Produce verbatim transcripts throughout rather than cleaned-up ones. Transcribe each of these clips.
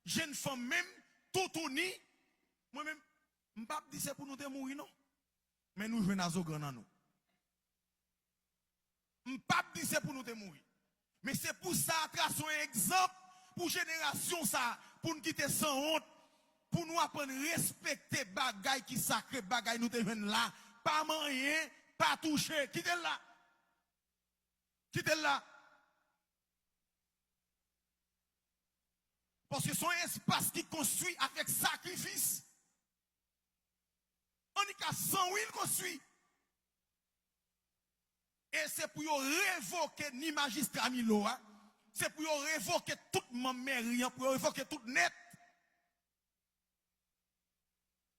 Jenn fanm menm, toutouni, mwen menm, m p ap di se pou nou te mouri non. Men nou jwenn a zo grann an nou. M p ap di se pou nou te mouri. Men se pou sa a trase yon egzanp pou jenerasyon sa a, pou n kite sanwont, pou nou aprann respekte bagay ki sakre, bagay nou te jwenn la. Pa manyen, pa touche, kite l la. Kite l la. Paske se yon espas ki konstwi avèk sakrifis. Annik a san wi l konstwi. E se pou yo revoke ni majistra Milo a. Se pou yo revoke tout manm mèri an, pou yo revoke tout nèt.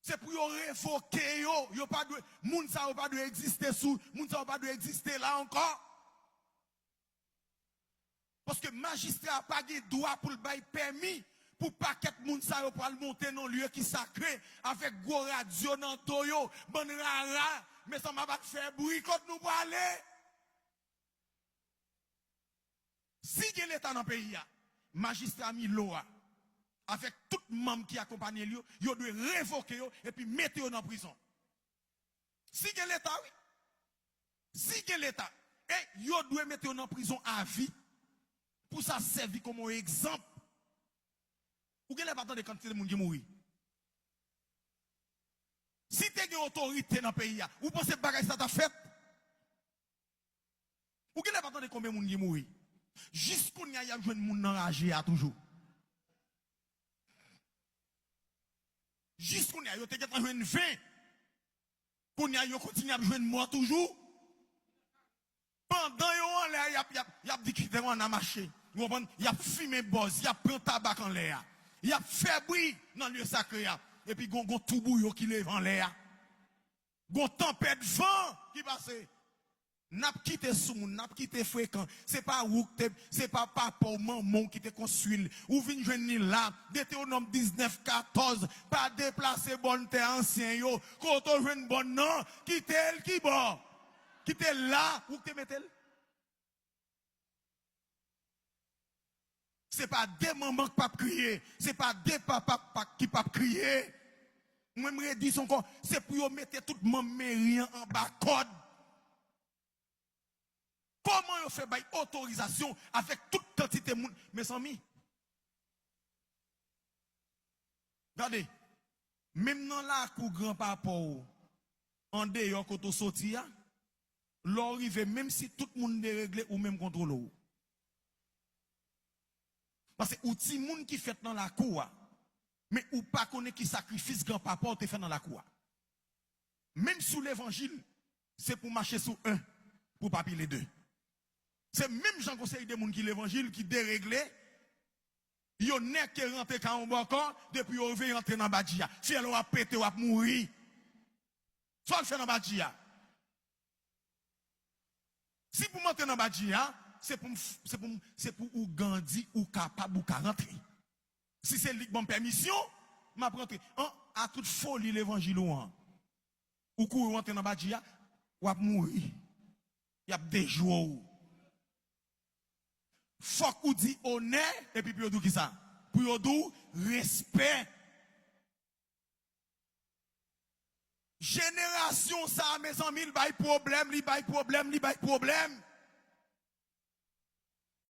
Se pou yo revoke yo. Yo pa dwe, moun sa yo pa dwe egziste sou, moun sa yo pa dwe egziste la ankò. Paske majistra a pa gen dwa pou l bay pèmi pou pakèt moun sa yo pral monte nan lye ki sakre avèk gwo radyo nan do yo, bann rara, mezanmi ap al fè bri kot nou prale. Si gen Leta nan peyi a, majistra Milo a, avèk tout manm ki akonpanye l yo, yo dwe revoke yo epi mete yo nan prizon. Si gen Leta, wi. Si gen Leta, e yo dwe mete yo nan prizon avi. Pou sa sèvi kòm yon egzanp. Ou genlè pa tande kantite moun ki mouri. Si te gen otorite nan peyi a, ou panse bagay sa t ap fèt? Ou genlè pa tande konbyen moun ki mouri. Jis kounye a, y ap jwenn moun nan raje a toujou. Jis kounye a, yo te gentan jwenn ven. Kounye a, yo kontinye ap jwenn mò toujou. Pandan yo anlè a, y ap, y ap, y ap di kite yo ann a mache. Ou konprann? Y ap fimen bòz, y ap pran tabak anlè a. Y ap fè bri nan lye sakre a. Epi gon, gon toubouyon ki leve anlè a. Gon tanpèt van ki pase. N ap kite soumoun, n ap kite frekan. Se pa ou ki te, se pa papa w, manman w ki te konstwi l. Ou vin jwenn li la. Detewonòm diznèf katòz, pa deplase bòn tè ansyen yo. Kote w jwenn bòn nan, kite l kibò? Kite l la, ou ki te mete l. Se pa de manman k p ap kriye, se pa de papa k p ap, ki p ap kriye. Mwen, m redi sa ankò, se pou yo mete tout manm meri an anba kòd. Kòman yo fè bay otorizasyon avèk tout kantite moun? Mezanmi, gade, menm nan lakou granpapa w, andeyò kote w soti a, lè w rive, menm si tout moun deregle, ou menm kontwole w. Paske ou timoun ki fèt nan lakou a, men ou pa konnen ki sakrifis granpapa w te fè nan lakou a. Menm sou levanjil, se pou mache sou en, pou pa pile de. Se menm jan gon seri de moun ki levanjil, ki deregle, yo nèke rantre kay yon bòkò, depi yo rive, yo antre nan badji a. Fyèl w ap pete, w ap mouri. Sa w al fè nan badji a? Si pou m antre nan badji a, se pou m f-, se pou m, se pou ou grandi, ou kapab, ou ka rantre. Si se li k ban m pèmisyon, m ap rantre. An, a tout foli levanjil ou an, ou kouri, ou antre nan badji a, w ap mouri. Y ap dejwe w. Fòk ou di onè, epi pou yo di w kisa? Pou yo di w respè. Jenerasyon sa a, mezanmi, li bay pwoblèm, li bay pwoblèm, li bay pwoblèm.